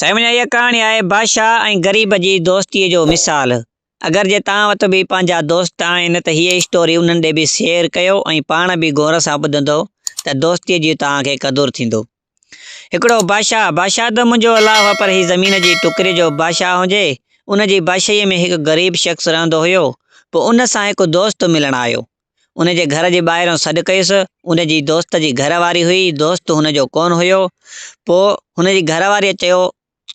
سائين منهنجا اها ڪهاڻي آهي بادشاهه ۽ غريب جي دوستيء جو مثال. اگر جي توهان وٽ به پنهنجا دوست آهن ته هيء اسٽوري انهن ڏي به شيئر ڪيو ۽ پاڻ به غور سان ٻڌندو ته دوستيء جي توهان کي قدر ٿيندو. هڪڙو بادشاهه، بادشاهه ته منهنجو الله هو پر هي زمين جي ٽڪري جو بادشاهه هجي، ان جي بادشاهيء ۾ هڪ غريب شخص رهندو هيو، پوء ان سان هڪ دوست ملڻ آيو. ان جي گهر جي ٻاهران سڏ ڪيس. ان جي دوست جي گهر واري هئي. دوست هن جو ڪونه هيو. پوء هن جي گهر واريء چيو،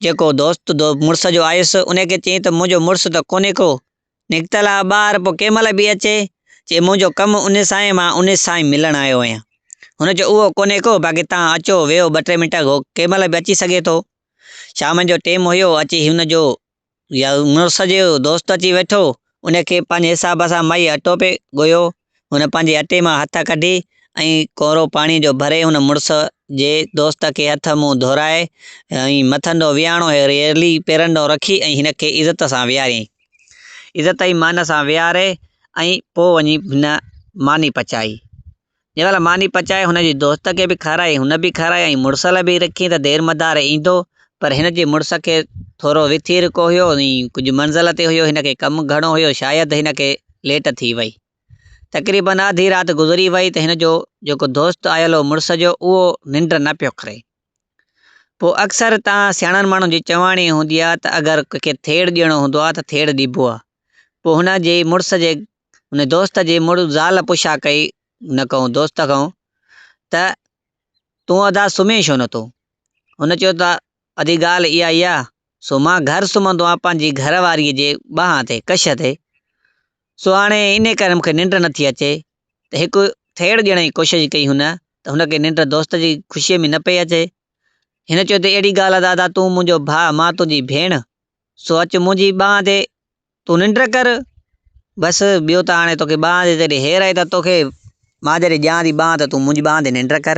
جيڪو دوست مڙس جو آيس، ان کي چيائين ته منهنجو مڙس ته ڪونهي ڪو، نڪتل آ ٻاهر، پوء ڪنهن مهل به اچي. چي منهنجو ڪم ان سان آهي، مان ان سان ئي ملڻ آيو آهيان. هن چيو، اهو ڪونهي ڪو، باقي توهان اچو، ويهو ٻه ٽي منٽ، هو ڪنهن مهل به اچي سگهي ٿو. شام جو ٽيم هيو، اچي هن جو يا مڙس جو دوست اچي ويٺو، ان کي پنهنجي حساب سان مائي اٽو پئي ڳوهيو. هن پنهنجي اٽي مان هٿ ڪڍي ۽ ڪورو پاڻيء جو ڀري هن مڙس جي دوست کي هٿ منهن ڌورائي ۽ مٿن ويهاڻو ۽ ريلي پيرن ڏانهن رکي ۽ هن کي عزت سان ويهاريائين. عزت ۽ مان سان ويهاري ۽ پوء وڃي هن ماني پچائي. جنهن مهل ماني پچائي هن جي دوست کي به کارائي، هن به کارائي ۽ مڙس لاء به رکين ته دير مدار ايندو، پر هن جي مڙس کي ٿورو وٿيرڪو هيو ۽ ڪجهه منزل تي هيو، هن کي ڪم گهڻو هيو، شايد هن کي ليٽ ٿي وئي. تقريبن آڌي رات گذري وئي ته هن جو جيڪو دوست آيل هو مڙس جو اهو ننڊ نه پيو ڪري. پوء اڪثر تان سياڻن ماڻهن جي چواڻي هوندي آهي ته اگر ڪنهن کي ٿيڙ ڏيڻو هوندو آهي ته ٿيڙ ڏبو آهي. پوء هن جي مڙس جي ان دوست جي مڙس زال پڇا ڪئي هن کان دوست کان ته تون ادا سمهين ڇو نٿو؟ هن چيو ته ادي ڳالهه اها ئي آ سو مان گهر سمهندو آهيان پنهنجي گهر واريء جي ٻانهن تي ڪش تي سو هاڻي انهي ڪري مون کي ننڊ نٿي اچي ته هڪ ٿيڙ ڏيڻ جي ڪوشش ڪئي هن ته هن کي ننڊ دوست جي خوشيء ۾ نه پئي اچي. هن چيو ته اهڙي ڳالهه آ دادا تون منهنجو ڀاء مان تنهنجي ڀيڻ سو اچ منهنجي ٻانهن تي تون ننڊ ڪر، بس ٻيو ته هاڻي توکي ٻانهن تي جڏهن هير آئي ته توکي مان جڏهن ڏيان ٿي ٻانهن ته تون منهنجي ٻانهن تي ننڊ ڪر.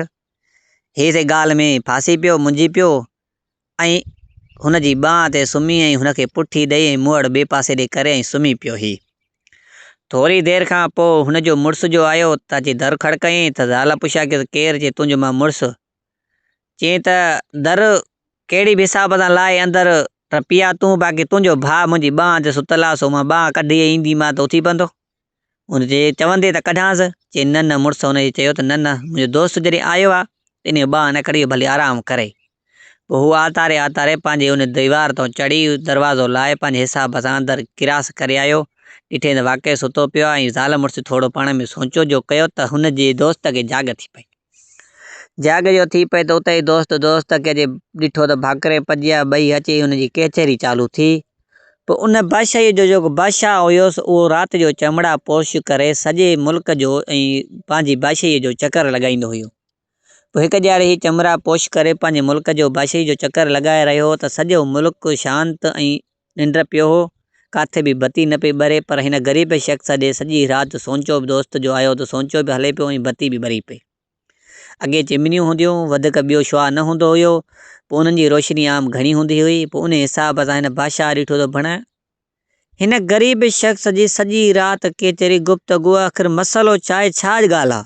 هي سي ڳالهه ۾ ڦاسي پيو، منجهي پيو ۽ هن جي ٻانهن تي سمهي ۽ هن کي پٺي ڏئي ۽ منهڙ ٻئي پاسي ڏي ڪري ۽ سمهي پيو. هي ٿوري دير کان پوء هن جو مڙس جو آيو ته اچي در کڙڪايائين ته زال پڇيا ڪيس ڪير؟ چي تنهنجو مان مڙس. چيائين ته در ڪهڙي به حساب سان لاهي اندر ٽپي آ تون، باقي تنهنجو ڀاء منهنجي ٻانهن تي ستل آ، سو مان ٻانهن ڪڍي اينديمان ته اٿي پوندو. هن چيو چوندي ته ڪڍانس؟ چيائين نه نه مڙس هن جي چيو ته نه نه منهنجو دوست جڏهن آيو آ ته انهيء ٻانهن نه ڪڍي ڀلي آرام ڪري. پوء هو آتاري آتاري پنهنجي ان ديوار تان چڙهي دروازو لاهي پنهنجي حساب سان اندر ڪراس ڪري آيو. ڏٺئين ته واقعي ستو پيو آ ۽ زال مڙس ٿورو پاڻ ۾ سوچو جو ڪيو ته هن جي دوست کي جاڳ ٿي پئي. جاڳ جو ٿي پئي ته اتي ئي دوست دوست کي اچي ڏٺو ته ڀاڪري پڄيا، ٻئي اچي هن جي ڪچهري چالو ٿي. پوء ان بادشاهيء جو جيڪو بادشاهه هيو سو اهو رات جو چمڙا پوش ڪري سڄي ملڪ جو ۽ پنهنجي بادشاهيء جو چڪر لڳائيندو هيو. پوء هڪ ڏيهاڙي هي چمڙا پوش ڪري پنهنجي ملڪ جو بادشاهيء جو چڪر لڳائي رهيو هو ته سڄو ملڪ شانت ۽ ننڊ پيو هو، ڪاٿي به بتي نه پئي ٻري، پر هن غريب شخص ڏي سڄي رات سونچو به دوست جو آيو ته سونچو به هلي پيو ۽ بتي به ٻري پئي. اڳي چمنيون هونديون، وڌيڪ ٻيو شعاع نه هوندو هيو، پوء انهن جي روشني عام گهڻي هوندي هئي، پوء انهي حساب سان هن بادشاهه ڏٺو ته ڀڻ هن غريب شخص جي سڄي رات ڪيتري گفتگو آخر مسئلو ڇا آهي ڇا ڳالهه آ؟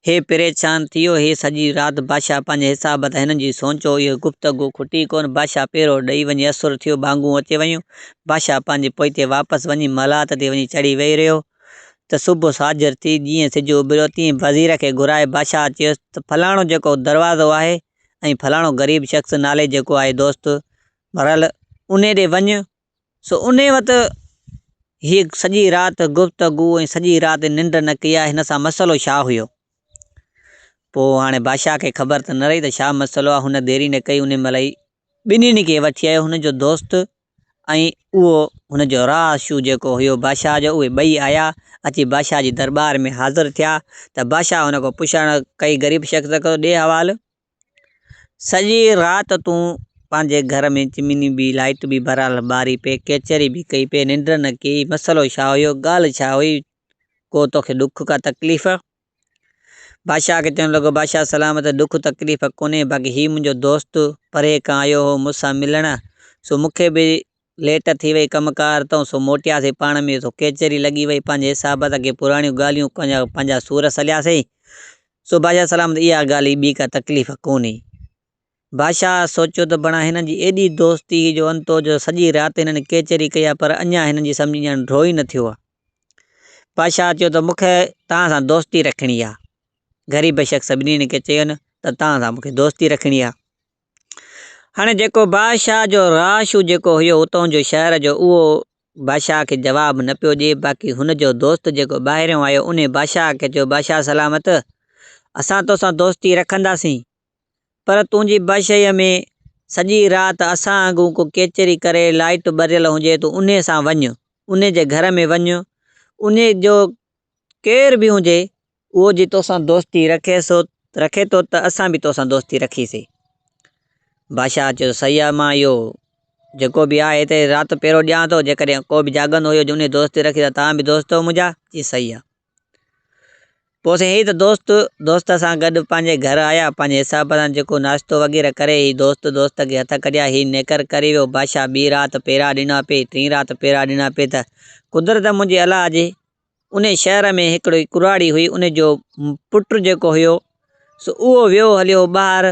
هي پريشان ٿي ويو هي سڄي رات بادشاهه پنهنجي حساب تان هنن جي سونچو اهو گفتگو کٽي ڪونه بادشاهه پيرو ڏئي وڃي اسر ٿيو ٻانگون اچي ويون بادشاهه پنهنجي پوئتي واپس وڃي محلات تي وڃي چڙهي ويهي رهيو ته صبح ساجهر ٿي جيئن سج اڀريو تيئن وزير کي گهرائي بادشاهه چيس ته فلاڻو جيڪو دروازو آهي ۽ فلاڻو غريب شخص نالي جيڪو آهي دوست بهرحال انهي ڏي وڃ، سو انهي وقت هيء سڄي رات گفتگو ۽ سڄي رات ننڊ نه ڪئي آهي، هن سان مسئلو ڇا هيو؟ پوء هاڻي بادشاهه کي خبر ته نه رهي ته ڇا مسئلو آهي، هن ديري نه ڪئي، انهي مهل ئي ٻنهين کي وٺي آيو، هن جو دوست ۽ اهو هن جو راهه شو جيڪو هيو بادشاهه جو، اهي ٻئي آيا، اچي بادشاهه جي درٻار ۾ حاضر ٿيا ته بادشاهه هن کان پڇاڻ ڪئي غريب شخص کان ڏي حوال! سڄي رات تون پنهنجي گهر ۾ چمني به لائيٽ به بهرحال ٻاري پئي، ڪچهري به ڪئي پئي، ننڊ نه ڪيئي، مسئلو ڇا هيو، ڳالهه ڇا هئي، ڪو توکي ڏک ڪا تڪليف؟ بادشاهه کي چوڻ لڳو، بادشاهه سلامت ڏک تڪليف ڪونهي، باقي هي منهنجو دوست پري کان آيو هو مون سان ملڻ، سو مون کي به ليٽ ٿي وئي ڪم ڪار تان، سو موٽياسين پاڻ ۾ سو ڪچهري لڳي وئي، پنهنجي حساب سان ڪي پراڻيون ڳالهيون پنهنجا سور سلياسين، سو بادشاهه سلامت اها ڳالهه هئي ٻي ڪا تڪليف ڪونهي. بادشاهه سوچيو ته بڻا هنن جي ايڏي دوستي هئي جو انتو جو سڄي رات هنن ڪيچري ڪئي آهي پر اڃا هنن جي سمجهه ڄڻ ڍو ئي نه ٿيو آهي. بادشاهه چيو ته مون کي توهان سان دوستي رکڻي آهي. غريب شخص ٻنهين کي چين ته توهان سان مون کي دوستي رکڻي آهي. هاڻي جيڪو بادشاهه جو رهائشو جيڪو هيو اتان جو شهر جو اهو بادشاهه کي جواب نه پيو ڏئي باقي هن جو دوست جيڪو ٻاهريون آيو انهي بادشاهه کي چيو بادشاهه سلامت اسان توسان دوستي رکنداسين پر تنهنجي بادشاهيء ۾ سڄي رات اسان آنگون ڪو ڪيچري ڪري لائيٽ ٻريل هجي تون انهي سان وڃ انهي جي گهر ۾ وڃ انهي جو ڪير به هجي اهو جي توسان دوستي رکيسو رکي ٿو ته اسان به توسان دوستي رکيسي. بادشاهه چيو صحيح آهي مان اهو جيڪو به آهي هتي رات پهرو ڏيان ٿو جيڪڏهن ڪو به جاڳندو هيو انهي دوستي رکي ته توهان به دوست هو منهنجا چي صحيح آهي. پوء سائين هي ته دوست دوست سان گڏ پنهنجي گهر آيا پنهنجي حساب سان جيڪو ناشتو وغيره ڪري هي دوست دوست کي هٿ ڪڍيا هي نيڪر ڪري ويو بادشاهه ٻي رات پيرا ڏنا پي ٽين رات پيرا ڏنا پي ته قدرت منهنجي الله جي انهي شهر ۾ هڪڙي ڪراڙي هئي، ان جو پٽ جيڪو هيو سو اهو ويو هليو ٻاهر،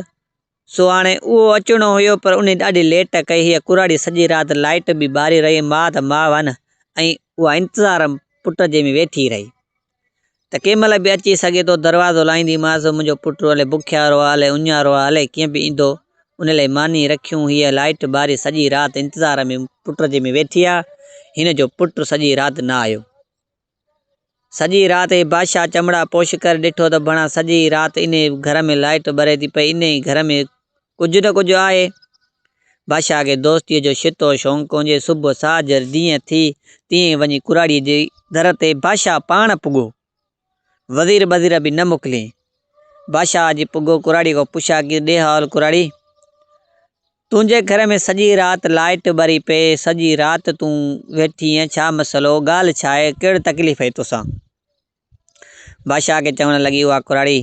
سو هاڻي اهو اچڻو هيو پر انهي ڏاڍي ليٽ ڪئي، هيء ڪراڙي سڄي رات لائيٽ به ٻاري رهي، ماء ته ماء آهي نه، ۽ اها انتظار پٽ جي ۾ ويٺي رهي ته ڪنهن مهل به اچي سگهي ٿو، دروازو لائيندي مانس، منهنجو پٽ الائي بکيارو آهي، الائي اڃارو آهي، الائي ڪيئن به ايندو، ان لاء ماني رکيون، هيء لائيٽ ٻاري سڄي رات انتظار ۾ پٽ جي ۾ ويٺي آهي، هن جو پٽ سڄي رات نه آيو. سڄي رات هي بادشاهه چمڙا پوش ڪري ڏٺو ته ڀڻا سڄي رات انهي گهر ۾ لائيٽ ٻري ٿي پئي، انهي گهر ۾ ڪجهه نه ڪجهه آهي. بادشاهه کي دوستيء جو شتو شونق هجي، صبح ساجهر جيئن ٿي تيئن وڃي ڪراڙيء جي در تي بادشاهه پاڻ پڳو. وزير ٻزير به نه موڪليائين. بادشاهه جي پڳو ڪراڙيء کان پڇا ڪئي، ڏي حال ڪراڙي! تنهنجي گهر ۾ سڄي رات لائيٽ ٻري پئي، سڄي رات تون ويٺي آهين، ڇا مسئلو، ڳالهه ڇا آهي، ڪهڙي تڪليف آهي توسان؟ بادشاهه کي چوڻ لڳي اها ڪراڙي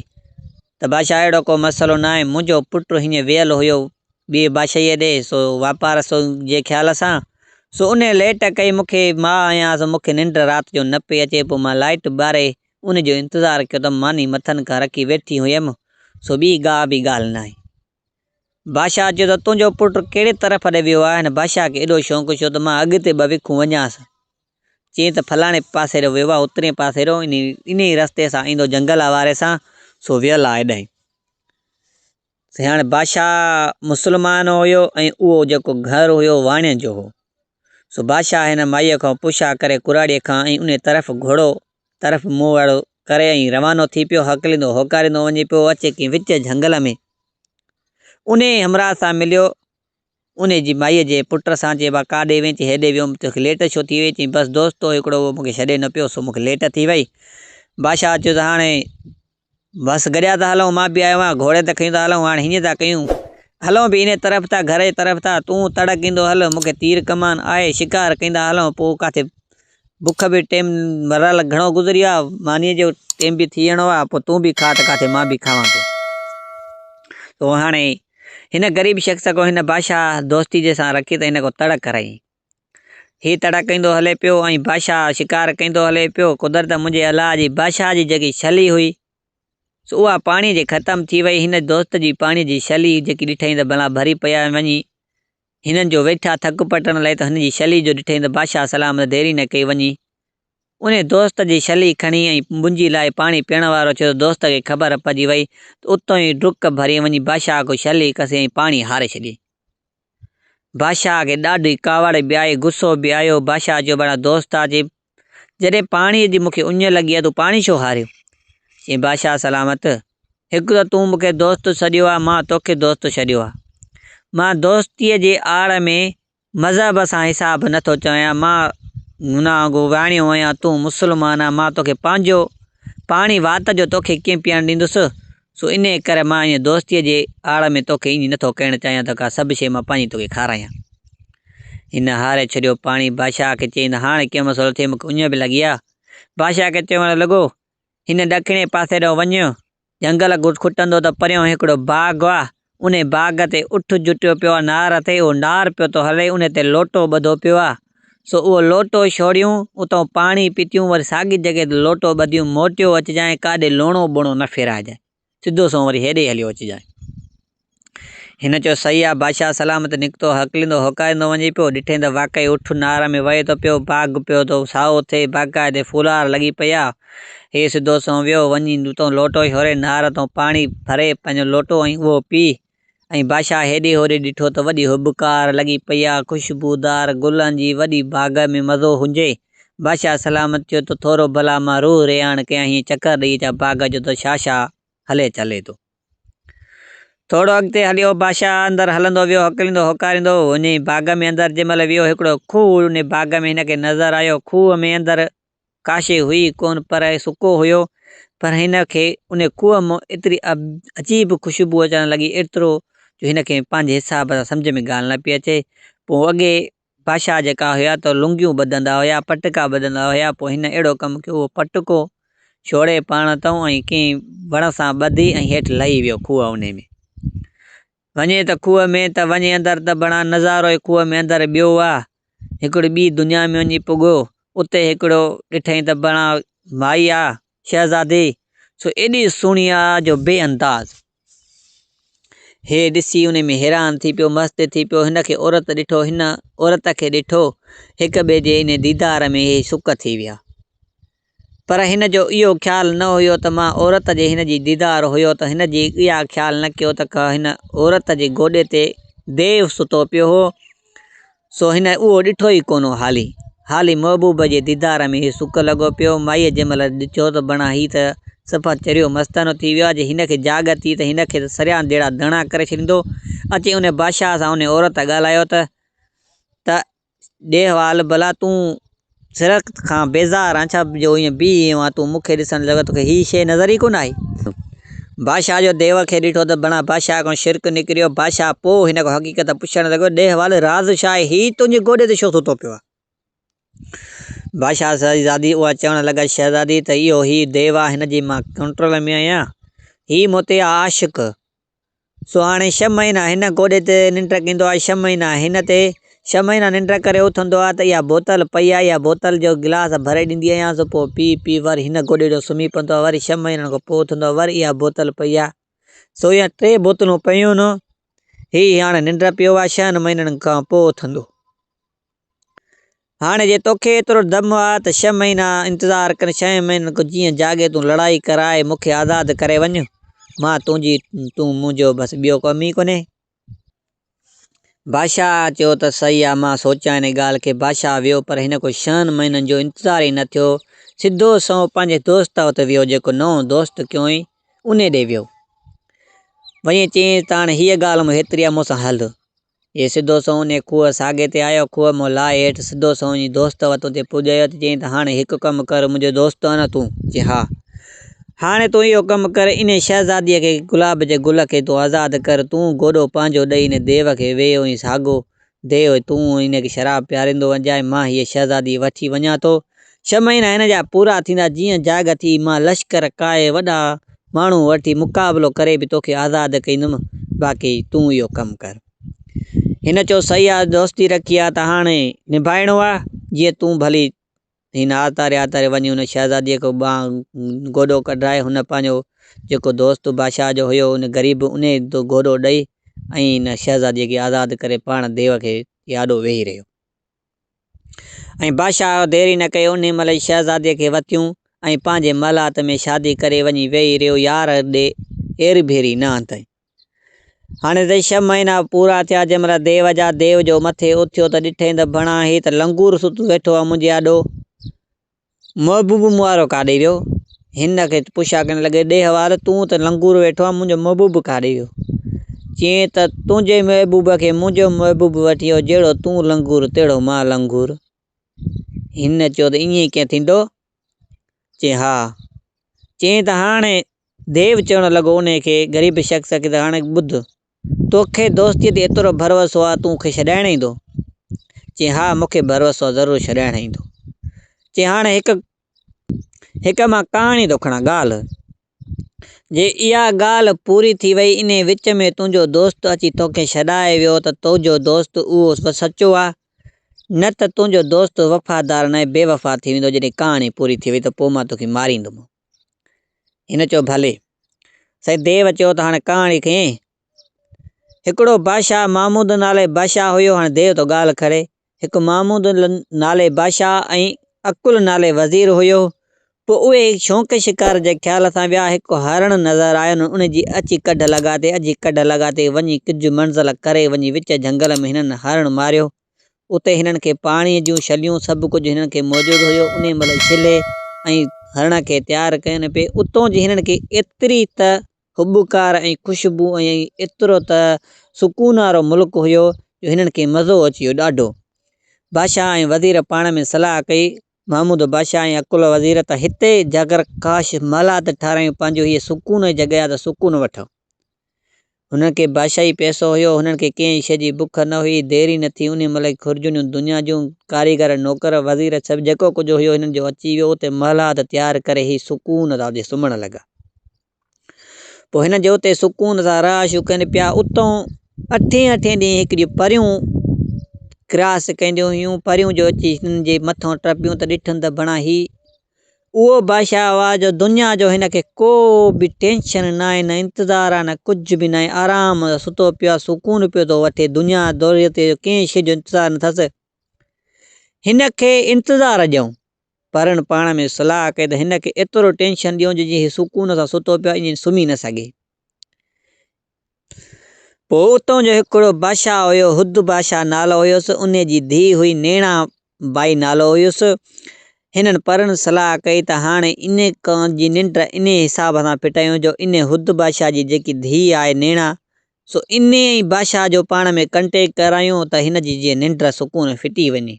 ته بادشاهه اهڙو ڪو مسئلو ناهي، منهنجو پٽ هيئن ويل هيو ٻيء بادشاهيء ڏي، سو واپار سو جي خيال سان، سو انهيء ليٽ ڪئي مون کي، مان آهيان سو مون کي ننڊ رات جو نه پئي اچي، پوء مان لائيٽ ٻاري ان جو انتظار ڪيو ته ماني مٿن کان رکي ويٺي هيم، سو ٻي ڪا به ڳالهه ناهي. بادشاهه چيو ته تنهنجو پٽ ڪهڙي طرف ڏي ويو آهي؟ هن بادشاهه کي ايڏو شونق ڇو ته مان اڳتي ٻه وکون وڃانس. چيائين ته فلاڻي پاسي ڏي ويو آهي، اترئين پاسي ڏي، انهيء رستي سان ايندو جنگل واري سان، سو ويل آهي ايڏانهن. سائين هاڻي بادشاهه مسلمان هيو ۽ اهو جيڪو گهر هيو واڻين جو هو. سو بادشاهه هن مائيء کان پڇا ڪري ڪراڙيء کان ۽ انهي طرف گهوڙو طرف منهن وارو ڪري ۽ روانو ٿي پيو هڪليندو هوڪاريندو وڃي پيو اچي ڪنهن وچ جهنگل ۾ انهي همراهه سان مليو انهي جي مائيء جي پٽ سان چي با ڪاڏي وئين چي هيڏي ويم توکي ليٽ ڇو ٿي وئي چي بس دوست هو هڪڙو اهو مونکي ڇڏي نه پيو سو مونکي ليٽ ٿي وئي بادشاهه چيو ته هاڻي بس گڏيا ٿا هلون، مان به آيو آهيان، گهوڙي تي کنيون ٿا هلون، هاڻ هيئن ٿا ڪيون، هلون به انهيء طرف ٿا، گهر جي طرف ٿا، تون تڙ ڪيندو هل، مون کي تير ڪمان آهي، شڪار ڪيندا هلون، پوء ڪاٿي بک به ٽيم مرحل گهڻو گذري ويو آهي، مانيء جو ٽيم به ٿي ويڻو آهي، پوء تون به کاء ته ڪاٿي مان به کاوان ٿو. سو هاڻي هن غريب شخص کان هن بادشاهه دوستي جي سان رکي ته هن کان تڙ ڪرائين. هي تڙ ڪيندو هلي پيو ۽ بادشاهه شڪار ڪيندو هلي پيو. قدرت منهنجي الله جي بادشاهه جي جيڪي ڇلي هئي، سو اها پاڻيء جي ختم ٿي وئي. هن دوست جي پاڻيء جي ڇلي جيڪي ڏٺائين ته ڀلا ڀري پئي آهي، وڃي هنن جو ويٺا ٿڪ پٽڻ لئي ته هن جي ڇلي جو ڏٺائين ته بادشاهه سلامت ديري نه ڪئي وڃي انهي دوست جي ڇلي کڻي ۽ منهنجي لاء پاڻي پيئڻ وارو ٿيو ته دوست کي خبر پئجي وئي ته اتان ئي ڊڪ ڀري وڃي بادشاهه کان ڇلي کسي ۽ پاڻي هاري ڇڏيائين. بادشاهه کي ڏاڍي ڪاوڙ به آئي، غصو به آيو. بادشاهه چيو، ڀلا دوست آ چي، جڏهن پاڻيء جي مون کي اڃ لڳي آ، تون پاڻي ڇو هاريو؟ چيائين، بادشاهه سلامت، هڪ ته تون مون کي دوست سڏيو آ، مان توکي دوست ڇڏيو آ. مان دوستيء جي آڙ ۾ مذهب سان حساب نه ٿو چاهيان، مان گناهگو واڻيو آهيان، تون مسلمان آن، مان توکي پنهنجو پاڻي وات جو توکي ڪيئن پيئڻ ڏيندس؟ سو انهيء ڪري مان ائين دوستيء جي آڙ ۾ توکي ائين نٿو ڪهڻ چاهيان ته ڪا سڀ شيء مان پنهنجي توکي کارايان. هن هاري ڇڏيو پاڻي. بادشاهه کي چيائين ته هاڻ ڪيئن مسئلو ٿئي، مون کي اڃ به لڳي آ. بادشاهه کي چوڻ لڳو، هن ڏکڻي پاسي ڏانهن وڃ، جهنگل کٽندو ته پريون هڪڙو باغ آ، انهي باغ تي اٺ جٽيو پيو آ نار تي، اهو نار پيو ٿو هلي، انهي تي لوٽو ٻڌو پيو آ، سو اهو لوٽو ڇوڙيون، اتئون پاڻي پيتيون، وري ساڳي جڳهه تي لوٽو ٻڌيون، موٽيو اچجانء، ڪاڏي لوڻو ٻوڻو نه ڦيرائجانء، سڌو سنئون وري هيڏي هليو اچجانء. هن چيو، صحيح آ. بادشاهه سلامت نڪتو، هڪليندو هوڪاريندو وڃي پيو. ڏٺئين ته واقعي اٺ نار ۾ وهي ٿو پيو، باغ پيو ٿو سائو ٿئي، باقاعدي ڦولار لڳي پئي آ. هي سڌو سنئون ويو، وڃي اتان لوٽو ڇوڙي نار تان پاڻي ڀري پنهنجو لوٽو ۽ اهو پي ۽ بادشاهه هيڏي هوڏي ڏٺو ته وڏي هٻڪار لڳي پئي آ، خوشبودار گلن جي وڏي باغ ۾ مزو هجي. بادشاهه سلامت چيو ته ٿورو ڀلا مان روح رهاڻ ڪيان، هيئن چڪر ڏئي اچان باغ جو ته ڇا ڇا هلي چلي ٿو. ٿورو اڳتي هليو، بادشاهه اندر هلندو ويو، هڪليندو هوڪاريندو وڃي باغ ۾ اندر جنهن مهل ويو، هڪڙو کوهه ان باغ ۾ هن کي نظر آيو. کوهه ۾ اندر ڪا شيء هئي ڪونه پر سڪو هيو، پر هن کي ان کوهه مان ايتري عجيب خوشبو اچڻ لڳي، ايترو جو هن کي پنهنجي حساب سان سمجهه ۾ ڳالهه نه پئي اچي. پوء اڳي بادشاهه جيڪا هيا ته لنگيون ٻڌندا هيا، پٽڪا ٻڌندا هيا، پوء هن اهڙو ڪم ڪيو، اهو پٽڪو ڇوڙي پاڻ تئون ۽ ڪنهن وڻ سان ٻڌي ۽ هيٺ لهي ويو کوهه انهي ۾. وڃي ته کوهه ۾ ته وڃي اندر ته بڻا نظارو ئي کوهه ۾ اندر ٻيو آ. هڪڙي ٻي دنيا ۾ وڃي پڳو. اتي هڪڙو ڏٺائين ته بڻا مائي آ، شهزادي، سو ايڏي سهڻي آ جو بي انداز. هي ڏسي انهي ۾ حيران ٿي پيو، مست ٿي پيو. هن کي عورت ڏٺو، هن عورت کي ڏٺو. هڪ ٻئي جي انهي ديدار ۾ هي سڪ ٿي ويا. پر هن جو اهو خيال نه هيو ته مان عورت جي هن جي ديدار هيو ته هن جي اها خيال نه ڪيو ته هن عورت جي گوڏي تي ديو ستو پيو هو سو هن اهو ڏٺو ئي ڪونه هو حالي حالي محبوب جي ديدار ۾ هي سڪ لڳو پيو مائيء جنهن مهل ڏٺو ته بڻا هي ته صفا چريو مستانو ٿي ويو آهي جي هن کي جاڳ ٿي ته هن کي ته سريان جهڙا داڻا ڪري ڇڏيندو اچي ان بادشاهه سان ان عورت ڳالهايو ته ته ڏي حوال ڀلا تون سرڪ کان بيزار آن ڇا جو ائين بيهي رهيو آن تون مون کي ڏسڻ لڳو توکي هي شيء نظر ئي ڪونه آئي. بادشاهه جو ديو کي ڏٺو ته بڻا بادشاهه کان شرڪ نڪريو. بادشاهه پوء هن کان حقيقت پڇڻ لڳو ڏي حوال راز ڇا آهي هي تنهنجي گوڏي تي ڇو ستو پيو آهي. بادشاهه شهزادي اها چوڻ لڳا شهزادي ته اهو هي ديو آهي هن جي مان ڪنٽرول ۾ آهيان هي مون تي آهي عاشق. سو هاڻي ڇهه مهينا هن گوڏي تي ننڊ ڪندو آهي، ڇهه مهينا هن تي، ڇهه مهينا ننڊ ڪري اٿندو آهي ته اها بوتل پئي آهي، اها بوتل جو گلاس ڀري ڏيندي آهيانس، پوء پي پي وري هن گوڏي جو سمهي پوندو آهي، وري ڇهه مهينن کان پوء اٿندو آهي، وري اها بوتل پئي آهي، سو اها ٽي بوتلون پيون آهن، هي هاڻي ننڊ پيو آهي، ڇهن مهينن کان پوء اٿندو. هاڻي جي توکي ايترو دم آ ته ڇهه مهينا انتظار ڪر، ڇهين مهينن کان جيئن جاڳي تون لڙائي ڪرائي مون کي آزاد ڪري وڃ، مان تنهنجي تون منهنجو بس ٻيو ڪم ئي ڪونهي. بادشاهه چيو ته صحيح آ مان سوچيان ان ڳالهه کي. بادشاهه ويو پر هن کان ڇهن مهينن جو انتظار ئي نه ٿيو، سڌو سنئون پنهنجي دوست وٽ ويو جيڪو نئون دوست ڪيو هئائين انهي ڏي ويو. وڃي چيائينس ته هاڻي هيء ڳالهه مون هيتري آ مون سان هل. هي سڌو سنئون انهيء کوهه ساڳي تي آيو. کوهه مان لاهي هيٺ سڌو سنئون وڃي دوست وٽ اتي پڄايو ته چيائين ته هاڻي هڪ ڪم ڪر، منهنجو دوست آهين نه تون؟ چيائين ها. هاڻي تون اهو ڪم ڪر، انهيء شهزاديء کي گلاب جي گل کي تون آزاد ڪر، تون گوڏو پنهنجو ڏئي انهيء ديو کي ويهه ۽ ساڳو ديو تون انهيء کي شراب پياريندو وڃجانء، مان هيء شهزادي وٺي وڃان ٿو. ڇهه مهينا هن جا پورا ٿيندا، جيئن جاڳ ٿي، مان لشڪر ڪاهي وڏا ماڻهو وٺي مقابلو ڪري به توکي آزاد ڪندم، باقي تون اهو ڪم ڪر. هن چيو، صحيح آ، دوستي رکي آ ته هاڻي نڀائڻو آ، جيئن تون ڀلي. هن آتاري آتاري وڃي ان شهزاديء کان ٻانهن گوڏو ڪڍرائي، هن پنهنجو جيڪو دوست بادشاهه جو هيو، ان غريب انهيء گوڏو ڏئي ۽ هن شهزاديء کي آزاد ڪري پاڻ ديو کي آڏو ويهي رهيو. ۽ بادشاهه دير ئي نه ڪئي، انهيء مهل ئي شهزاديء کي وتيون ۽ پنهنجي محلات ۾ شادي ڪري وڃي ويهي رهيو. يار ڏي اير ڀيري نه آندائين. هاڻي ته ڇهه مهينا پورا ٿيا، جنهن مهل ديو جا ديو جو مٿي اٿيو ته ڏٺئين ته ڀڻا هي ته لنگور ستو ويٺو آهي منهنجي آڏو. محبوب مون وارو ڪاڏي ويو؟ هن کي پڇا ڪرڻ لڳي، ڏي حوال، تون ته لنگور ويٺو آهين، منهنجو محبوب ڪاڏي ويو؟ چيائين ته تنهنجي محبوب کي منهنجو محبوب وٺي ويو، جهڙو تون لنگور تهڙو مان لنگور. هن چيو ته ائين ڪيئن ٿيندو؟ چيائين ها. چيائين ته هاڻي ديو چوڻ لڳو انهي کي غريب شخص کي ته هاڻي ٻڌ، توکي دوستيء تي ايترو ڀروسو آ تون کي ڇڏائڻ ايندو؟ چيائين ها مون کي ڀروسو آ ضرور ڇڏائڻ ايندو. چيائين هاڻي هڪ هڪ مان ڪهاڻي ٿو کڻان ڳالهه جي اها ڳالهه پوري ٿي وئي انهي وچ ۾ تنهنجو دوست اچي توکي ڇڏائي ويو ته تنهنجو دوست اهو سچو آ نه ته تنهنجو دوست وفادار ناهي بي وفا ٿي ويندو جڏهن ڪهاڻي پوري ٿي وئي ته پوء مان توکي ماريندم. هن چيو ڀلي. سائين ديو چيو ته هاڻي ڪهاڻي کنئين. هڪڙو بادشاهه محمود نالي بادشاهه هيو، هاڻي ديو ٿو ڳالهه ڪري، هڪ محمود نالي بادشاهه ۽ عقل نالي وزير هيو. پوء اهي شوق شڪار جي خيال سان ويا، هڪ هرڻ نظر آين، ان جي اچي ڪڍ لڳاتي، اچي ڪڍ لڳاتي، وڃي ڪجهه منزل ڪري وڃي وچ جهنگل ۾ هنن هرڻ ماريو. اتي هنن کي پاڻيء جون ڇليون سڀ ڪجهه هنن کي موجود هيو، انهيء مهل ڇلي ۽ هرڻ کي تيار ڪين پئي، اتون جي هنن کي ايتري ته هٻڪار ۽ خوشبو ۽ ايترو ته سڪون وارو ملڪ هيو جو هنن کي مزو اچي ويو ڏاڍو. بادشاهه ۽ وزير پاڻ ۾ صلاح ڪئي، محمود بادشاهه ۽ عقل وزير ته هتي جگر ڪاش محلات ٺارايون پنهنجو هيء سڪون جي جڳهه آ ته سڪون وٺون. هنن کي بادشاهي پئسو هيو، هنن کي ڪنهن شيء جي بک نه هئي، دير ئي نه ٿي انهيء مهل خرجنيون دنيا جون، ڪاريگر، نوڪر، وزير سڀ جيڪو ڪجهه هيو هنن جو اچي ويو، اتي محلات تيار ڪري هي سڪون سان اتي سمهڻ لڳا. پوء هن جي اتي سڪون سان رهائشون ڪن پيا. اتون اٺين اٺين ڏينهن هڪڙيون پريون ڪراس ڪنديون هيون. پريون جو اچي هنن جي مٿان ٽپيون ته ڏٺن ته بڻا هي اهو بادشاهه آ جو دنيا جو هن کي ڪو به ٽينشن ناهي نه انتظار آ نه ڪجهه به ناهي آرام سان ستو پيو آ سڪون پيو ٿو وٺي دنيا دولت جو ڪنهن شيء جو انتظار نه اٿس هن کي انتظار ڏيون. پرن پاڻ ۾ صلاح ڪئي ته هن کي ايترو ٽينشن ڏيون جو جيئن هي سڪون سان ستو پيو آهي ائين سمهي نه سگهي. پوء اتان جو هڪڙو بادشاهه هيو، هد بادشاهه نالو هيس، انهي جي ڌيء هئي نيڻا بائي نالو هيس. هنن پرن صلاح ڪئي ته هاڻي انهي جي ننڊ انهي حساب سان ڦٽايون جو انهي هد بادشاهه جي جيڪي ڌيء آهي نيڻا سو انهي ۽ بادشاهه جو پاڻ ۾ ڪنٽيڪٽ ڪرايون ته هن جي جيئن ننڊ سڪون ڦٽي وڃي.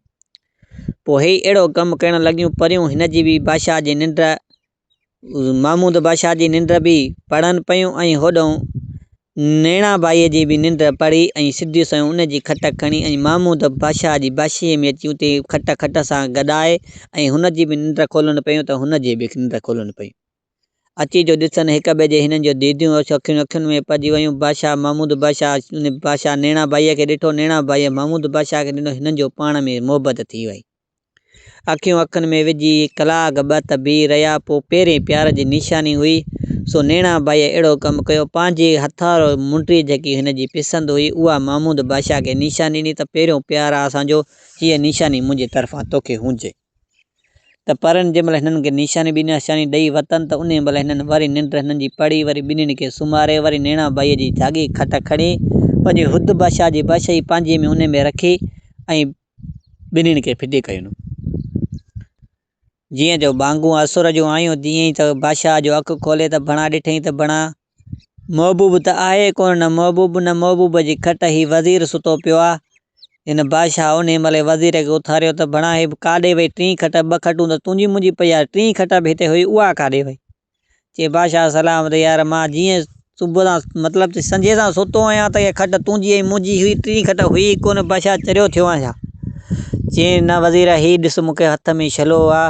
پوء هي اهڙو ڪم ڪرڻ لڳيون پريون هن جي به بادشاهه جي ننڊ محمود بادشاهه جي ننڊ به پڙهن پيون ۽ هوڏهون نيڻا ڀائيء جي به ننڊ پڙهي ۽ سڌيون سنئون ان جي کٽ کڻي ۽ محمود بادشاهه جي بادشاهيء ۾ اچي اتي کٽ کٽ سان گڏائي ۽ هن جي به ننڊ کولن پيون ته هن جي به ننڊ کولن پيون. اچي جو ڏسن هڪ ٻئي جي هنن جون ديديون اکيون اکين ۾ پئجي ويون. بادشاهه محمود بادشاهه ان بادشاهه نيڻا ڀائيء کي ڏٺو، نيڻا ڀائيء محمود بادشاهه کي ڏٺو، هنن جو پاڻ ۾ محبت ٿي وئي. اکيون اکين ۾ وجهي ڪلاڪ ٻه ته بيهي رهيا، پوء پهرين پيار جي نشاني هئي، سو نيڻا ڀائيء اهڙو ڪم ڪيو، پنهنجي هٿارو منڊي جيڪي هن جي پسند هئي، اها محمود بادشاهه کي نشاني ڏني ته پهريون پيار آ اسان جو، هيء نشاني منهنجي طرفان توکي هجي. ته پرن جنهن مهل هنن کي نشاني ٻي نشاني ڏئي وتن ته انهيء مهل هنن وري ننڊ هنن جي پڙي وري ٻنهين کي سمهاري وري نيڻان ڀائيء جي جاڳي کٽ کڻي پنهنجي حد بادشاهه جي بادشاهي پنهنجي ۾ انهيء ۾ رکي ۽ ٻنهين کي ڦٽي ڪيون. جيئن جو ٻانگون اسر جون آيون تيئن ئي ته بادشاهه جو اک کولي ته بڻا ڏٺئين ته بڻا محبوب ته آهي ڪونه، نه محبوب نه محبوب جي کٽ، هي وزير ستو پيو آ. هن بادشاهه انهيء مهل ئي وزير کي اٿاريو ته ڀڻا هي ڪاڏي وئي ٽين کٽ، ٻه کٽون ته تنهنجي منهنجي پئي آ، ٽين کٽ به هتي هئي اها ڪاڏي وئي؟ چي بادشاهه سلامت يار مان جيئن صبح سان مطلب ته سنجهي سان ستو آهيان ته اها کٽ تنهنجي ۽ منهنجي هئي، ٽين کٽ هئي ئي ڪونه، بادشاهه چريو ٿيو آهيان ڇا؟ چيائين نه وزير هي ڏس مون کي هٿ ۾ ڇلو آ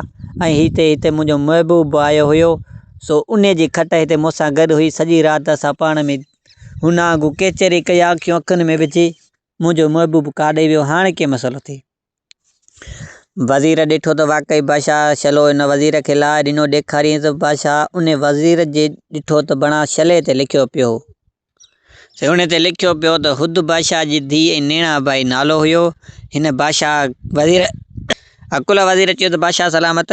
۽ هتي هتي منهنجو محبوب به آيو هيو، سو انهيء جي کٽ هتي مون سان گڏ هئي. سڄي رات اسان پاڻ ۾ هن آنگون ڪيچري ڪئي، اکيون اکين ۾ وجهي، منهنجو محبوب ڪاڏي ويو، هاڻ ڪيئن مسئلو ٿئي؟ وزير ڏٺو ته واقعي بادشاهه شلو هن وزير کي لاهي ڏنو. ڏيکاريائينس ته بادشاهه انهيء وزير جي ڏٺو ته بڻا شلي تي لکيو پيو هو. سهڻي تي لکيو پيو ته هد بادشاهه جي ڌيء ۽ نيڻا ڀائي نالو هيو. هن بادشاهه وزير عقل وزير چيو ته بادشاهه سلامت!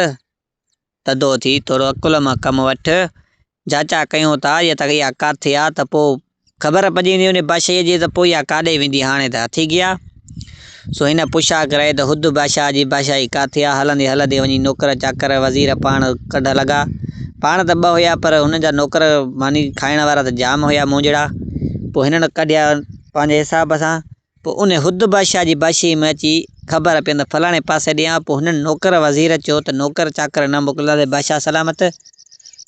ٿڌو ٿي ٿورو عقل مان ڪم وٺ. جاچا ڪيون ٿا يا ته اها ڪاٿي آ ته پوء خبر پئجي ويندي ان بادشاهيء جي ته پوء اها ڪاڏي ويندي هاڻي ته هٿي گيا. سو هن پڇا ڪرائي ته هد بادشاهه جي بادشاهي ڪاٿي آ. هلندي هلندي وڃي نوڪر چاڪر وزير پاڻ ڪڍ لڳا. پاڻ ته ٻه هيا پر هنن جا نوڪر ماني کائڻ وارا ته جام هيا مونجهڙا. پوء هنن ڪڍيا پنهنجي حساب سان. پوء ان هد بادشاهه جي بادشاهيء ۾ اچي خبر پين ته فلاڻي پاسي ڏي آ. پوء هنن نوڪر وزير چيو ته نوڪر چاڪر نه موڪلينداسين بادشاهه سلامت!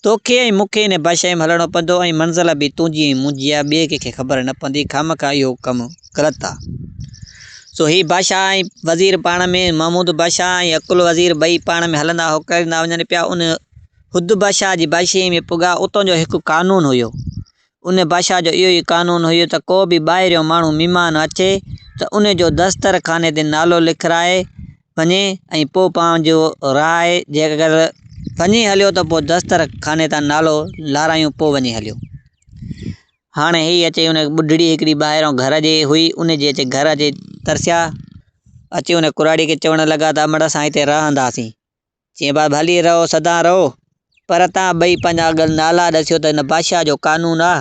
توکي ۽ مون کي ان بادشاهيء ۾ هلڻو پوندو ۽ منزل به تنهنجي ۽ منهنجي آ، ٻئي ڪنهن کي خبر نه پوندي، خوامخواه اهو ڪم غلط آ. سو هي بادشاهه ۽ وزير پاڻ ۾، محمود بادشاهه ۽ عقل وزير ٻئي پاڻ ۾ هلندا هوڪريندا وڃن پيا. ان هد بادشاهه جي بادشاهيء ۾ پڳا، اتان جو هڪ قانون هيو. ان بادشاهه جو اهو ئي قانون هيو ته ڪو به ٻاهريون ماڻهو مھمان اچي ته ان جو دستر خاني تي نالو لکرائي وڃي ۽ پوء پنهنجو راء جيڪر وڃي هليو ته پوء دستر خاني تان نالو لارايون پوء وڃي هليو. هاڻي هي اچي ان ٻڍڙي هڪڙي ٻاهران گهر جي هئي، ان جي اچي گهر اچي ترسيا. اچي ان ڪراڙي کي چوڻ لڳا ته امڙ اسان هتي رهنداسين. چيائين ڀاء ڀلي رهو سدا رهو، پر تان ٻئي پنهنجا اڳل نالا ڏسيو ته هن بادشاهه جو قانون آ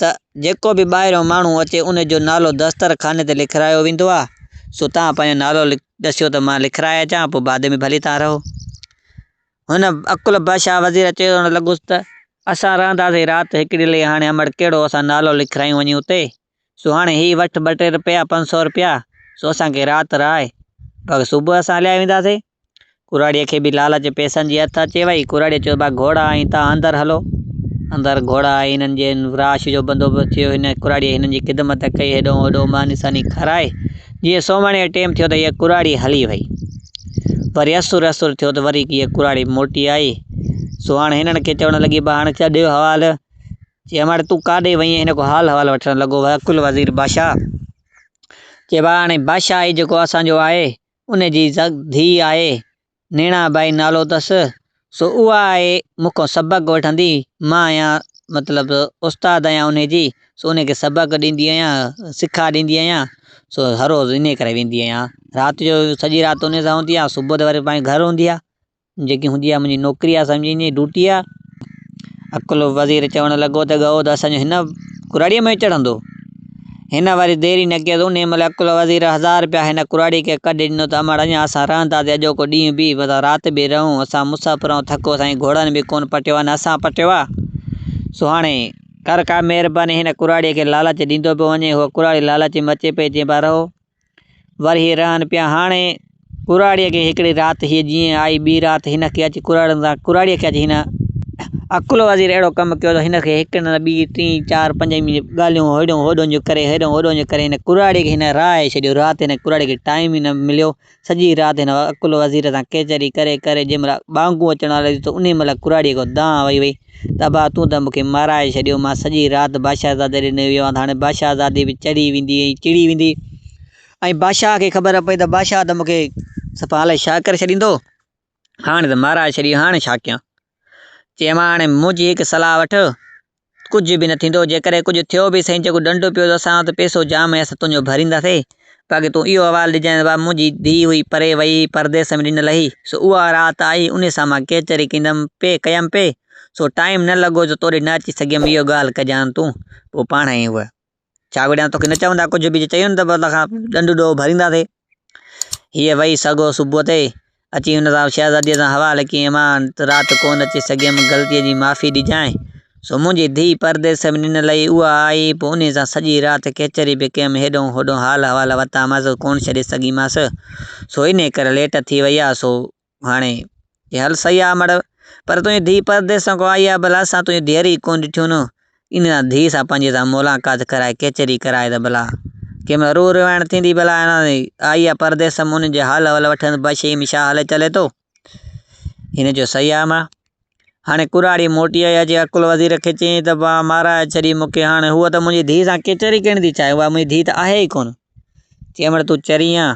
ته جيڪو به ٻاهريون ماڻهو اچي ان جو نالو دستر خاني تي لکرايو ويندو آ، سو تان پنهنجو نالو ڏسيو ته مان لکرائي اچان پوء بعد ۾ ڀلي تان رهو. هن عقل بادشاهه وزير چوڻ لڳس ته اسان رهنداسين رات هڪڙي لئي هاڻي امڙ ڪهڙو اسان نالو لکرايون وڃي اتي، سو هاڻي هي وٺ ٻه ٽي رپيا 500 رپيا سو اسان کي رات رهائي باقي صبح اسان هليا وينداسين. ڪراڙيء کي به لالچ پئسن جي هٿ اچي وئي. ڪراڙيء چيو، ڀاء گهوڙا آهين تان اندر هلو. اندر گهوڙا آهي هنن جي راش جو بندوبست ٿيو. هن ڪراڙيء هنن جي خدمت ڪئي. هيڏو هوڏو ماني ساني کارائي. جيئن سومهاڻيء جو ٽيم ٿيو ته هيء ڪراڙي هلي وئي. وري اسر اسر ٿيو ته وري هيء ڪراڙي موٽي آئي. سو هاڻ هنن کي چوڻ لڳي، ڀاء هاڻ ڇڏيو حوال. چي امڙ تون ڪاڏي وئين؟ هن کان حال احوال وٺڻ لڳو. عقل وزير بادشاهه چي، ڀاء هاڻي بادشاهه هي جيڪو اسان جو آهي، ان جي ڌيء آهي، نيڻا ٻائي نالو اٿس، سو اها آهي مون کان سبق وٺندي، مان آهيان مطلب استاد آهيان انهي جي، سو انهي کي سبق ڏيندي آهيان، سکا ڏيندي آهيان، سو هر روز انهي ڪري ويندي آهيان، رات جو سڄي رات انهي سان هوندي آهيان، صبح جو وري پنهنجي گهر هوندي آهي. جيڪي هوندي آ منهنجي نوڪري آ سمجهي وڃي ڊيوٽي آ. عقل وزير چوڻ لڳو ته ڳئو ته اسان جو هن ڪراڙيء ۾ چڙهندو. هن وري دير ئي نه ڪئي ته انهيء مهل عقل وزير هزار رپيا هن ڪراڙيء کي ڪڍي ڏنو ته امڙ اڃا اسان رهنداسين اڄوڪو ڏينهن به متان رات به رهون اسان مسافر آهيون ٿڪو اسان جي گهوڙن به ڪونه پٽيو آ نه اسان پٽيو آ سو هاڻي ڪر ڪا مهرباني هن ڪراڙيء کي لالچ ڏيندو پيو وڃي هوء ڪراڙي لالچ ۾ اچي پئي چئي ڀا رهو. وري هي رهن پيا. هاڻي ڪراڙيء کي هڪڙي رات هيء جيئن آئي، ٻي رات هن کي اچي ڪراڙين سان ڪراڙيء کي اچي هن عقل وزير اهڙو ڪم ڪيو ته هن کي هڪ نه ٻي ٽين چار پنج ڳالهيون هيڏهون هوڏهون جون ڪري هيڏهون هوڏهون جون ڪري هن ڪراڙيء کي هن رهائي ڇڏيو. رات هن ڪراڙيء کي ٽائيم ئي نه مليو. سڄي رات هن عقل وزير سان ڪچهري ڪري ڪري جنهن مهل ٻانگون اچڻ واريون هيون ته انهيء مهل ڪراڙيء کان دانهن وئي وئي ته ابا تون ته مون کي مارائي ڇڏيو، مان سڄي رات بادشاهزادي ڏي نه ويو آهيان ته هاڻي بادشاهزادي به چڙي ويندي ۽ چڙي ويندي ۽ بادشاهه کي خبر پئي ته بادشاهه ته مون کي صفا الائي ڇا ڪري ڇڏيندو، هاڻي ته مارائي ڇڏيو هاڻي ڇا ڪيان؟ چيائين مان هاڻي منهنجي هڪ صلاح وٺ، ڪجهه به نه ٿيندو، جيڪڏهن ڪجهه ٿيو به سائين جيڪو ڏنڊ پيو ته اسان وٽ پئسو جام آهي اسان تنهنجو ڀرينداسين، باقي تون اهو حوال ڏجانء ته بابا منهنجي ڌيء هئي پري وئي هئي پرديس ۾ ڏنل هئي، سو اها رات آئي انهي سان مان ڪچهري ڪندم پئي ڪيم پئي، سو ٽائيم نه لڳو جو توڏي نه اچي سگهيم اهو ڳالهه ڪجان تون، پوء پاڻهي هوء. ڇا گڏيان توکي نه چوندا ڪجهه به جي چيون ته بس کان ڏنڊ ڏوهه ڀرينداسين. هيء وئي سگهو صبح تي اچي هن سان شهزاديء سان حوال ڪيائين مان رات ڪونه اچي سگهيم غلطيء جي معافي ڏجانء. سو منهنجي ڌيء پرديس ۾ ڏنل هئي اها آئي پوء انهيء سان سڄي رات ڪچهري به ڪيم هيڏهون هوڏهون حال احوال ورتامانس ڪونه ڇڏي سگهيمانس سو انهيء ڪري ليٽ ٿي وئي آ سو هاڻي چي هل سهي آ مڙ، پر تنهنجي ڌيء پرديس کان آئي آ، ڀلا اسان تنهنجي ڌيئر ئي ڪونه ڏٺيون نه. ان سان ڌيء سان پنهنجي سان ملاقات ڪرائي ڪچهري ڪرائي ته ڀلا ڪنهن مهل روح رهاڻ ٿيندي ڀلا آئي آ پرديس مان ان جي حال احوال وٺندس بادشاهي ۾ ڇا هلي چلي ٿو. هن چيو سهي آ مان. هاڻي ڪراڙي موٽي آئي اچي عقل وزير کي چيائين ته ڀاء مارائي ڇڏي مون کي هاڻي هوء ته منهنجي ڌيء سان ڪچهري ڪرڻ ٿي چاهي اها منهنجي ڌيء ته آهي ئي ڪونه. چيائين مڙ تون چري آن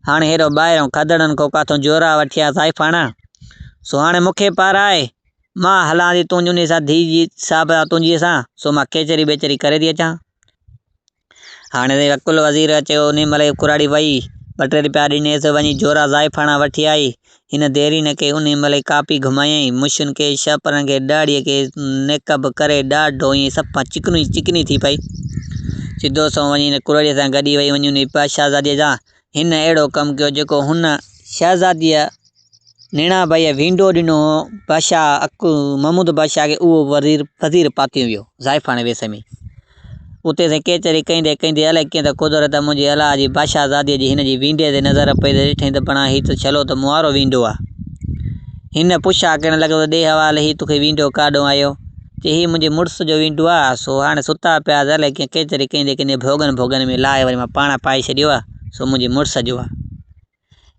هاڻي هيڏو ٻاهرئون کدڙن کان ڪاٿئون جورا وٺي آ زائفاڻا سو هاڻي مون کي پارائي مان هلان ٿي تنهنجي انهي سان ڌيء جي صاحب سان تنهنجي سان سو مان ڪچهري ٻيچري ڪري ٿي اچان. هاڻي سائين عقل وزير چيو انهي مهل ڪراڙي وئي ٻه ٽي رپيا ڏنيس وڃي جورا زائفاڻا وٺي آئي. هن دير ئي نه ڪئي انهي مهل ئي ڪاپي گهمايائين مشن کي شهپرن کي ڏاڙهيء کي نيڪ اپ ڪري ڏاڍو ائين صفا چڪنو ئي چڪني ٿي پئي. سڌو سنئون وڃي هن ڪراڙيء سان گڏي وئي وڃي انهي شهزاديء سان هن اهڙو ڪم ڪيو جيڪو هن شهزاديء نيڻاڀائيء وينڊو ڏنو هو بادشاهه اڪ محمود بادشاهه کي اهو وزير وزير پاتيون ويو زائفاڻي ويس ۾. اتي سائين ڪيچري ڪئيندي ڪئيندي الائي ڪيئن ته قدرت منهنجي الله جي بادشاهزاديء جي هن جي وينڊي تي نظر پئي ته ڏٺائين ته بڻا هي ته ڇلو ته مون وارو وينڊو آ. هن پڇا ڪرڻ لڳو ته ڏي حوال هي توکي وينڊو ڪاڏهون آيو؟ چي هي منهنجي مڙس جو وينڊو آ، سو هاڻي ستا پيا ته الائي ڪيئن ڪيچري ڪئيندي ڪئيندي ڀوڳن ڀوڳن ۾ لاهي وري مان پاڻ پائي ڇڏيو آ، سو منهنجي مڙس جو آ.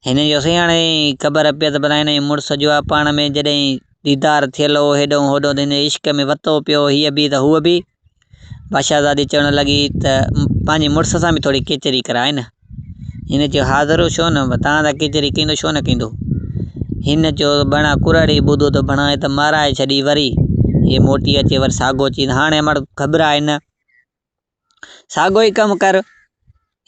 هن جو سائين هاڻي خبر پيس ته ڀلا هن جو مڙس جو آ پاڻ ۾ جڏهن ديدار ٿيل هو هيڏهون هوڏهون ته هن عشق ۾ وتو پيو هو هيء به ته هوء به. بادشاهزادي چوڻ لڳي ته پنهنجي مڙس سان به ٿوري ڪچهري ڪرائي نه. هن چيو حاضر هو ڇو نه توهان سان ڪچهري ڪيندو ڇو نه ڪيندو. هن چيو بڻا ڪراڙي ٻڌو ته بڻا هي ته مارائي ڇڏي وري هي موٽي اچي وري ساڳو چئي هاڻي امڙ گهٻرائي نه. ساڳو ئي ڪم ڪر،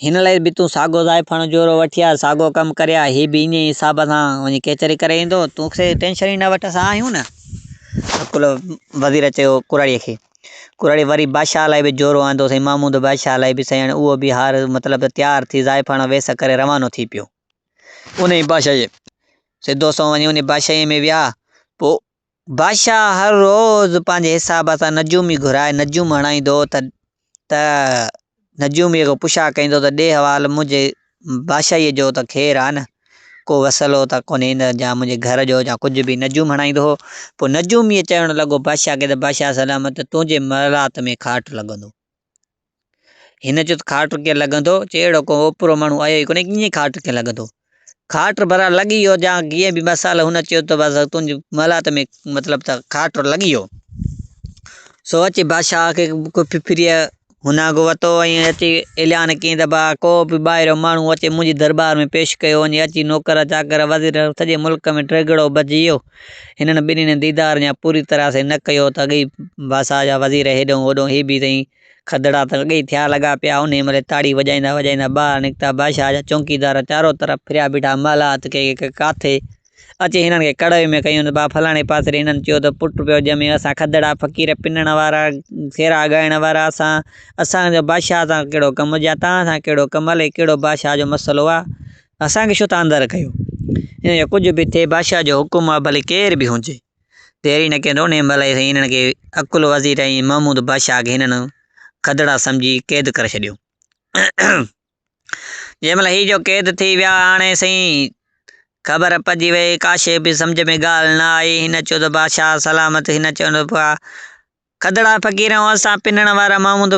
هن لاء به تون ساڳو زائفاڻو جورو وٺي آ، ساڳو ڪم ڪري آ، هي به ائين ئي حساب سان وڃي ڪچهري ڪري ايندو، تون ٽينشن ئي نه وٺ، اسان آهيون نه. عقل وزير چيو ڪراڙيء کي. ڪراڙي وري بادشاهه لاء به جورو آندو سائين محمود بادشاهه لاء به سائين هاڻي اهو به هار مطلب ته تيار ٿي زائفاڻو ويس ڪري روانو ٿي پيو. انهي بادشاهيء سڌو سنئون وڃي انهي بادشاهيء ۾ ويا. پوء بادشاهه هر روز پنهنجي حساب سان نجومي گهرائي نجوم هڻائيندو هو ته ته نجوميء کان پڇا ڪندو ته ڏي حوال منهنجي بادشاهيء جو ته خير آ نه، ڪو وسئلو ته ڪونهي نه يا منهنجي گهر جو يا ڪجهه به نجوم هڻائيندو هو. پوء نجوميء چوڻ لڳو بادشاهه کي ته بادشاهه سلامت تنهنجي محلات ۾ کاٽ لڳندو. هن چيو ته کاٽ ڪيئن لڳندو؟ چي اهڙو ڪو اوپرو ماڻهو آيو ئي ڪونهي ڪيئن کاٽ ڪيئن لڳندو؟ کاٽ بھرحال لڳي ويو يا ڪيئن به مسئلو هن چيو ته بس تنهنجي محلات ۾ مطلب ته کاٽ لڳي ويو. سو اچي بادشاهه کي ڦريء هن اڳ ورتو ۽ اچي اعلان ڪيائين ته ڀاء ڪو به ٻاهريون ماڻهو اچي منهنجي درٻار ۾ پيش ڪيو وڃي. اچي نوڪر چاڪر وزير سڄي ملڪ ۾ ڊگهڙو ٻڌجي ويو. هنن ٻنهين ديدار اڃا پوري طرح سين نه ڪيو ته اڳي ئي بادشاهه جا وزير هيڏهون هوڏهون هي به سائين کدڙا ته اڳي ئي ٿيا لڳا پيا. انهيء مهل تاڙي وڄائيندا وڄائيندا ٻاهر نڪتا. بادشاهه جا چونڪيدار چارو طرف ڦريا بيٺا. محلات کي ڪاٿي اچي هنن کي ڪڙوي ۾ ڪيون ته ڀاء فلاڻي پاسي ڏي. هنن چيو ته پٽ پيو ڄمي، اسان کدڙا فقير پنڻ وارا، سيرا ڳائڻ وارا، اسان اسان جو بادشاهه سان ڪهڙو ڪم يا توهان سان ڪهڙو ڪم، الائي ڪهڙو بادشاهه جو مسئلو آ، اسان کي ڇو ٿا اندر ڪيو. هن چيو ڪجهه به ٿئي بادشاهه جو حڪم آ، ڀلي ڪير به هجي. دير ئي نه ڪئي ته انهيء مهل ئي هنن کي عقل وزير ۽ محمود بادشاهه کي هنن کدڙا سمجهي قيد ڪري ڇڏيو. جنهن مهل هي جو قيد ٿي ويا، هاڻي سائين خبر پئجي وئي، ڪا شيء به سمجهه ۾ ڳالهه نه آئي. هن چيو ته بادشاهه سلامت، هن چيو ته کدڙا فقير ۽ اسان پنڻ وارا محمود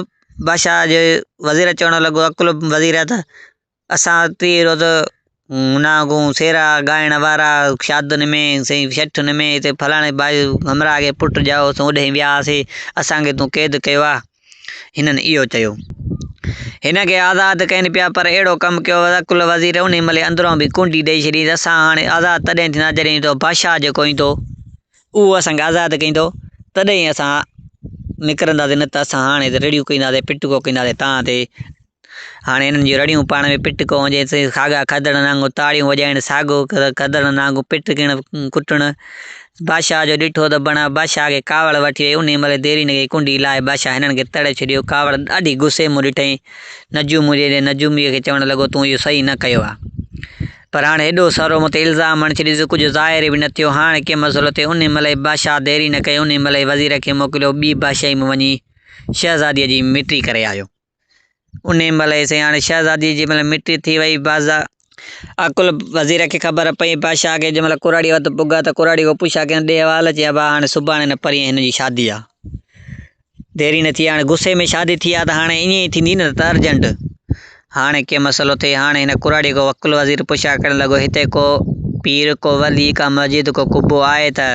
بادشاهه جي وزير چوڻ لڳو، عقل وزير ته اسان ٽي روز مناگون سيرا ڳائڻ وارا شادين ۾ سائين ڇٺن ۾ هتي فلاڻي ڀائي همراهه کي پٽ ڄائو اسان اوڏانهن ويا هئاسين اسان کي تون قيد ڪيو آ. هنن اهو چيو. هن کي آزاد ڪين پيا پر اهڙو ڪم ڪيو عقل وزير انهي مهل اندران به ڪنڊي ڏئي ڇڏي ته اسان هاڻي آزاد تڏهن ٿيندا جڏهن تو بادشاهه جيڪو ايندو اهو اسان کي آزاد ڪندو تڏهن اسان نڪرنداسين نه ته اسان هاڻي رڙيون ڪنداسين پٽڪو ڪنداسين تان تي. هاڻي انهن جون رڙيون پاڻ ۾ پٽڪو هجي سي ساڳا کدڙن وانگر تاڙيون وڄائڻ ساڳو کدڙن وانگر پٽڪڻ ڪٽڻ. بادشاهه جو ڏٺو ته بڻا بادشاهه کي ڪاوڙ وٺي وئي. انهيء مهل ديرين کي ڪنڊي لاهي بادشاهه هنن کي تڙي ڇڏيو. ڪاوڙ ڏاڍي غصي مون ڏٺائين. نجوميء ڏي نجوميء کي چوڻ لڳو تون اهو صحيح نه ڪيو آهي. پر هاڻي هيڏو سارو مون تي الزام هڻي ڇڏيس ڪجهه ظاهر به نه ٿيو. هاڻي ڪنهن مسئلو ٿئي. انهيء مهل ئي بادشاهه ديري نه ڪئي. انهيء مهل ئي وزير کي موڪليو ٻي بادشاهي ۾ وڃي شهزاديء جي مٽي ڪري آيو. انهيء مهل ئي سائين هاڻي شهزاديء جي مهل مٽي ٿي وئي. بادشاهه عقل وزير کي خبر پئي. بادشاهه کي جنهن مهل ڪراڙيء وٽ پڳا ته ڪراڙيء کان پڇا ڪيائين، ڏي حوال؟ چي ابا هاڻي سڀاڻي نه پرينء هن جي شادي آ. دير ئي نه ٿي هاڻي غصي ۾ شادي ٿي آ ته هاڻي ائين ئي ٿيندي نه ته ارجنٽ. هاڻي ڪي مسئلو ٿئي. هاڻي هن ڪراڙيء کان عقل وزير پڇا ڪرڻ لڳو، هتي ڪو پير، ڪو ولي، ڪا مسجد، ڪو قبو آهي ته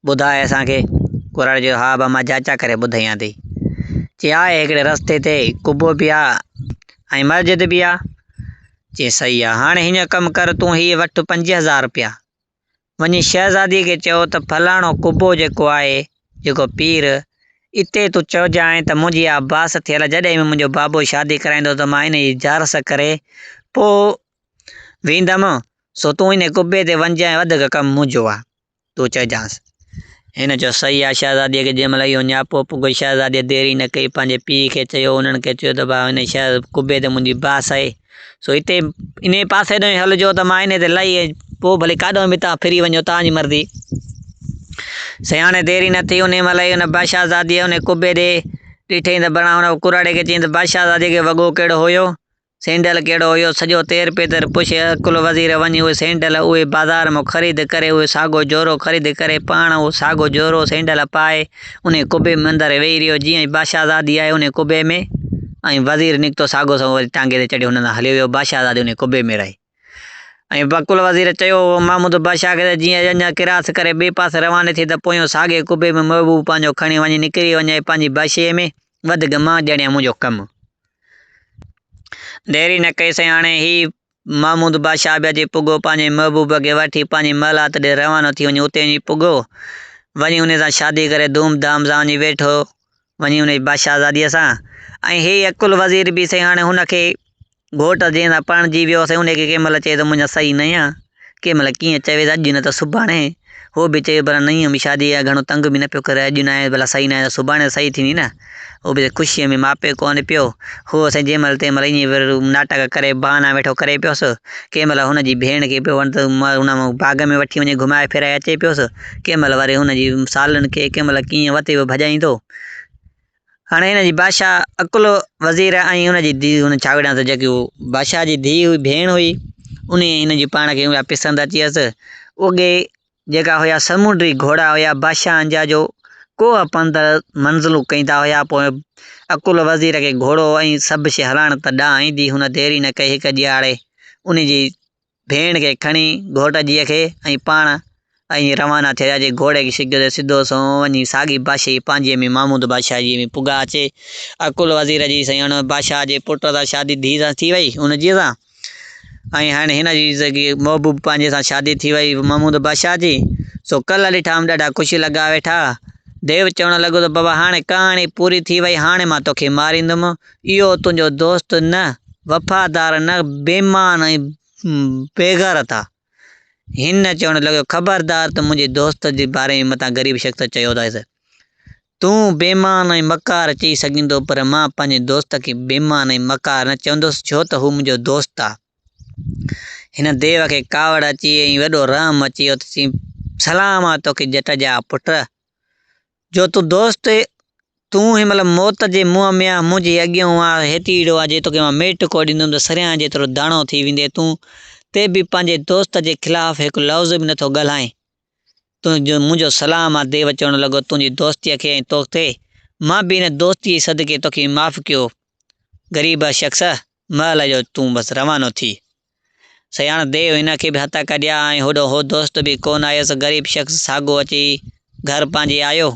ٻڌاء اسان کي. ڪراڙي چيو، ها ابا مان جاچا ڪري ٻڌايان ٿي. چي آهي هڪڙي رستي تي قبو به آ ۽ مسجد به آ. چي صحيح آ. هاڻي هيئن ڪم ڪر تون هي وٺ 5000 رپيا. وڃي شهزادي کي چئو ته فلاڻو قبو جيڪو آهي، جيڪو پير، اتي تون چئجانء ته منهنجي اها باس ٿيل جڏهن به منهنجو بابو شادي ڪرائيندو ته مان انهيء جي جارس ڪري پوء ويندم، سو تون انهيء قبي تي وڃجانء وڌيڪ ڪم منهنجو آ. تون چئجانس. هن چيو، صحيح آ. شهزاديء کي جنهن مهل اهو نياپو پڳو، شهزاديء دير ئي نه ڪئي، پنهنجي پيء کي چيو. انهن کي چيو ته ڀاء، هن شهر قبي تي منهنجي باس آهي، سو هتي انهيء پاسي ڏانهن هلجو ته مان انهيء تي لهي ۽ پوء ڀلي ڪاڏانهن به توهان ڦري وڃو، توهان جي مرضي. سياڻي دير ئي نه ٿي، انهيء مهل ئي ان بادشاهزاديء انهيء قبي ڏي ڏٺئين ته بڻا هن ڪراڙي کي چيائين ته بادشاهزاديء کي وڳو ڪهڙو هيو؟ سينڊل ڪهڙو هيو، سڄو تير پيتر پڇي عقل وزير وڃي اهي سينڊل اهي بازار مان خريد ڪري اهي ساڳو جورو خريد ڪري پاڻ اهو ساڳو جورو سينڊل پائي انهي قبي ۾ اندر ويهي رهيو جيئن ئي بادشاهزادي آئي انهي قبي ۾ ۽ وزير نڪتو ساڳو سو وري ٽانگي تي چڙهي هن سان هليو ويو بادشاهزادي انهي قبي ۾ رهي ۽ عقل وزير چيو هو محمود بادشاهه کي ته جيئن اڃا ڪراس ڪري ٻئي پاسي رواني ٿي ته پويون ساڳي قبي ۾ محبوب پنهنجو کڻي وڃي نڪري وڃي پنهنجي بادشاهي ۾ وڌ مان ڄڻيان منهنجو ڪم. دير ئي نه ڪئي سائين هاڻي هي محمود بادشاهه به اچي پڳو پنهنجي محبوب کي وٺي پنهنجي محلات ڏي روانو ٿي وڃي اتي وڃي پڳو وڃي انهي سان شادي ڪري ڌوم ڌام سان وڃي ويٺو وڃي انهي بادشاهزاديء سان. ۽ هي عقل وزير به سائين هاڻي هن کي گهوٽ جنهن سان پرڻجي ويو سائين ان کي ڪنهن مهل چئي ته منهنجا صحيح نه آ ڪنهن مهل ڪيئن چوي ته اڄ نه ته سڀاڻي هو به چئي ڀلا نئين ۾ شادي آ گهڻو تنگ به نه پيو ڪري اڄ نه آهي ڀلا صحيح نه آهي ته سڀاڻي ته صحيح ٿيندي نه هو به خوشيء ۾ ماپي ڪونه پيو هو سائين جنهن مهل تنهن مهل ائين ناٽڪ ڪري بهانا ويٺو ڪري پيس ڪنهن مهل هن جي ڀيڻ کي پيو وڻ ته ان باغ ۾ وٺي وڃي گهمائي ڦيرائي اچي پيس ڪنهن مهل وري هن جي سالن کي ڪنهن مهل ڪيئن وتي پيو ڀڄائيندو هاڻي هن جي بادشاهه عقل وزير ۽ هن جي ڌيء هن ڇا وڙهيانس جيڪي هو بادشاهه جي ڌيء هئي ڀيڻ هئي انهيء هن جي پاڻ کي اها پسند اچي ويس اڳي جيڪا هيا سمونڊي گهوڙا هيا بادشاهن جا جو ڪوهه پنڌ منزلون ڪيندا هيا پوء عقل وزير کي گهوڙو ۽ سڀ شيء هلائڻ ته ڏانهن ايندي هن دير ئي نه ڪئي هڪ ڏيهاڙي انهي جي ڀيڻ کي کڻي گهوٽ جيء کي ۽ پاڻ ائين روانا ٿيا جي گهوڙي کي ڇڪيو ته سڌو سنئون وڃي ساڳي بادشاهي پنهنجيء ۾ محمود بادشاهه جي ۾ پڳا اچي. عقل وزير جي سائين بادشاهه جي پٽ سان شادي ڌيء سان ٿي وئي ان جيء سان ۽ هاڻي هن جي جيڪي محبوب پنهنجي سان شادي ٿي وئي محمود بادشاهه جي سو ڪلهه ڏٺام ڏاڍا خوش لڳا ويٺا. ديو چوڻ لڳو ته بابا هاڻي ڪهاڻي پوري ٿي وئي هاڻي مان توکي ماريندم اهو تنهنجو دوست نه وفادار نه بيمان ۽ بيغيرت آ. هن چوڻ لڳو خبردار ته منهنجي دوست جي باري ۾ متان غريب شخص چيو اٿس. تون بيمان ۽ مڪار چئي سگهين ٿو پر مان پنهنجي دوست کي بيمان ۽ مڪار نه چوندس ڇو ته هو منهنجو دوست آ. هن ديو کي ڪاوڙ اچي ۽ وڏو رحم اچي ويو ته چيائين سلام آ توکي ڄٽ جا پٽ! جو تون دوست تون هن مهل موت جي منهن ۾ آن، منهنجي اڳيئون آن، هيتيڙو آن، جي توکي مان ميٽ ڪو ڏيندم ته سريان جيترو داڻو ٿي ويندين تون تي به پنهنجي دوست جي خلاف هڪ لفظ به نٿو ڳالهائين. تنهنجو منهنجو سلام آ ديو چوڻ لڳو تنهنجي دوستيء کي ۽ توکي مان به هن دوستيء جي صدقي توکي معاف ڪيو غريب شخص مهل جو تون بس روانو ٿي. سياڻ ديو هن کي به هٿ ڪڍيا ۽ هوڏو هو دوست به ڪونه آيس. غريب شخص ساڳو اچي گهر پنهنجي آيو.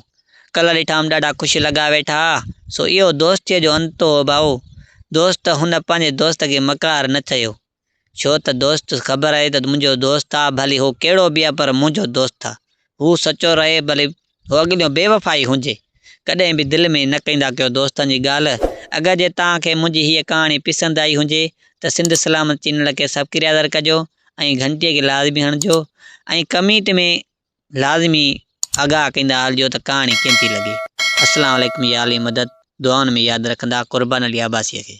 ڪلهه ڏٺام ڏاڍا خوش لڳا ويٺا ها. سو اهو دوستيء جو انت هو ڀائو. دوست هن پنهنجي دوست کي مڪار نه چيو. ڇو ته دوست خبر آهي ته منهنجو دوست آ ڀلي هو ڪهڙو به آ پر منهنجو دوست آ. هو سچو رهي ڀلي هو اڳليون بيوفائي هجي. ڪڏهن به دل ۾ نه ڪيندا ڪيو دوستن جي ڳالهه. اگر جي توهان کي منهنجي هيء ڪهاڻي پسند آئي هجي ته سنڌ سلامت چينل کي سبڪريائر ڪجو ۽ گهنٽي کي لازمي هڻجو ۽ ڪمينٽ ۾ لازمي آگاهه ڪيندا هلجو ته ڪهاڻي ڪيئن ٿي لڳي. السلام عليڪم يا علي مدد دعائن ۾ ياد رکندا قربان علي عباسيء کي.